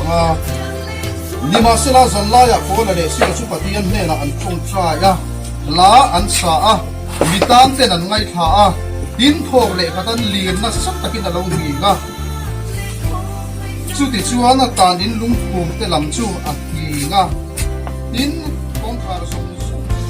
ang a. Nimahsela, zanlaiah Paula leh Sila chu Pathian hnenah an tawngtai a, hla an sa a, mi tan ten an ngaithla a, tin thawk leh khatan lir nasa takin a lo nghing a. Chutichuan a tan in lungphum te lam chu a nghing a, tin kawngkhar zawng zawng chu.